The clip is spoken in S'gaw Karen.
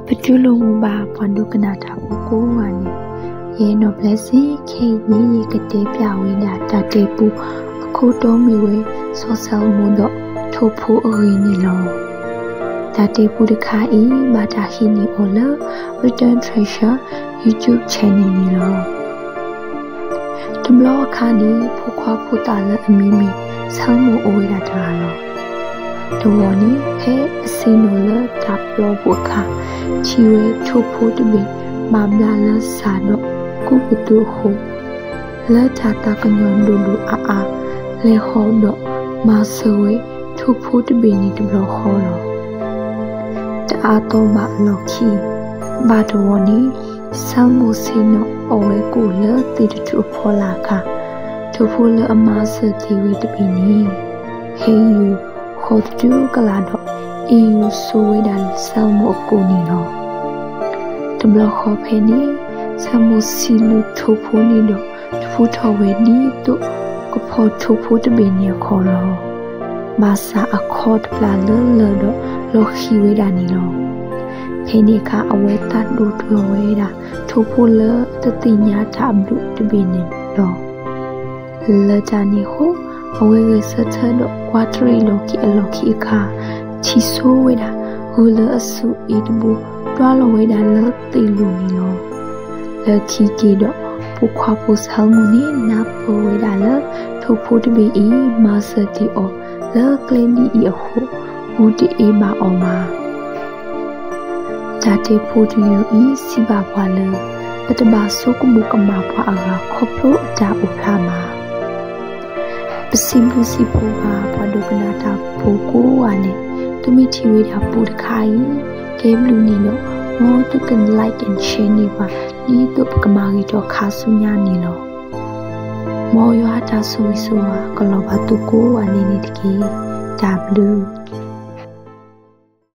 ပတူၢ်လိာ်မုာ်ဘၣ်ပှၤဒိကနၣ်တၢ်ဖိကိးဂၤန့ၣ်, ယဲနီၢ်ဘျဲစ့ၣ် ခဲအံၤန့ၣ် ယကတဲပျးဝဲဒၣ်တၢ်တဲပူအခိၣ်တီမ့ၢ်ဝဲ စီၤစဲးလမိၣ်ဒီးထိၣ်ဖိအဂ့ၢ်န့ၣ်လီၤ. တၢ်တဲပူတခါအံၤ ဘၣ်တၢ်ဟံးန့ၢ်အီၤလၢ Written Treasure YouTube channel န့ၣ်လီၤ. တဘျီအခါန့ၣ် ဖိခွါဖိသၣ်လၢအမံၤမ့ၢ် စဲးလမိၣ် အိၣ်ဝဲဒၣ်တဂၤလီၤ. တဂီၤန့ၣ် ဖဲအဆ့ၣ်နီၤလၢတၢ်ပျီပူၤအခါ, ထံၣ်ဝဲထိၣ်ဖိတဘ့ၣ် ဘၣ်ဘျးလၢစၢ်ဒီးကူးကသူအဃိ, လၢတၢ်သးကညီၤဒိၣ်ဒိၣ်အါအါ လဲၤဟီၣ်ဒီးမၤစၢၤဝဲထိၣ်ဖိတဘ့ၣ်န့ၣ်တဘျီဃီလီၤ. တအါသီဘၣ်အလီၢ်ခံ ဘၣ်တဂီၤန့ၣ် စဲးလမိၣ်ဆ့ၣ်နီၤအီၣ်ဝဲကိၣ်လၢသ့ၣ်တထူၣ်အဖီလာ်အခါ, ထိၣ်ဖိလၢအမၤစၢၤသ့ၣ်ဝဲတဘ့ၣ်န့ၣ် ဟဲယူၤဃီၤသတူၢ်ကလာ်ဒီး အ့ၣ်ယူၤစိာ်ဝဲဒၣ်စဲးလမိၣ်အကိၣ်န့ၣ်လီၤ. တဘျီဃီဖဲန့ၣ် စဲးလမိၣ်ဆံးလူၤထိၣ်ဖိန့ၣ်ဒီး တဖုထီၣ်ဝဲဒ်သိးကဖီၣ်ထိၣ်ဖိတဘ့ၣ်န့ၣ်အခီလီၤ. ဘၣ်ဆၣ်အခီတပျၢ်လၢလၢၢ်ဒီးလီၤဃံၤဝဲဒၣ်န့ၣ်လီၤ. ဖဲန့ၣ်အခါ အဝဲသးဒိၣ်ထီၣ်ဝဲဒၣ် ထိၣ်ဖိလၢတသ့ၣ်ညါတၢ်အဘျုးတဘ့ၣ်န့ၣ်လီၤ. လၢတၢ်န့ၣ်အဃိ အဝဲဂဲၤဆၢထၢၣ်ဒီးကွၢ်တရံးလီၤက့ၤအလီၢ်ခံအခါ, ထံၣ်ဆိဝဲဒၣ် ဂုၢ်လၢအစူၢ်အ့ၣ်တဘိ တွာ်လီၤဝဲဒၣ်လၢသ့ၣ်လိၤန့ၣ်လီၤ. လၢခံက့ၤဒီး ဖိခွါဖိစဲးလမိၣ်န့ၣ် နၢ်ပၢၢ်ဝဲဒၣ်လၢ ထိၣ်ဖိတဘ့ၣ်အံၤ မၤစၢၤတ့ၢ်အီၤလၢကျဲဒ်အံၤအဃိ, ဂုၢ်တအ့ၣ်ဘၣ်အီၤဘၣ်. တၢ်တဲဖိတယုၢ်အံၤ စံးဘၣ်ပှၤလၢ ပတဘၣ်ဆိကမိၣ်ကမၣ်ပှၤအဂၤခီဖျိအတၢ်အိၣ်ဖျါဘၣ်. ပစံးဘျုးစံးဖှိၣ်ဘၣ်ပှၤဒိကနၣ်တၢ်ဖိကိးဂၤဒဲး, သုမ့ၢ်ထံၣ်ဝဲဒၣ်ပူတခါအံၤ ကဲဘျုးန့ၣ်ဒီး မ်သုက like and share န့ၢ်ပှၤ ဒ်သိးပကမၤဂ့ၤထီၣ်ခါဆူညါန့ၣ်လီၤ. မ်ယွၤအတၢ်ဆိၣ်ဂ့ၤဆိၣ်ဝါ ကလီၤဘၣ်သုကိးဂၤဒဲးန့ၣ်တက့ၢ်. တၢ်ဘျုး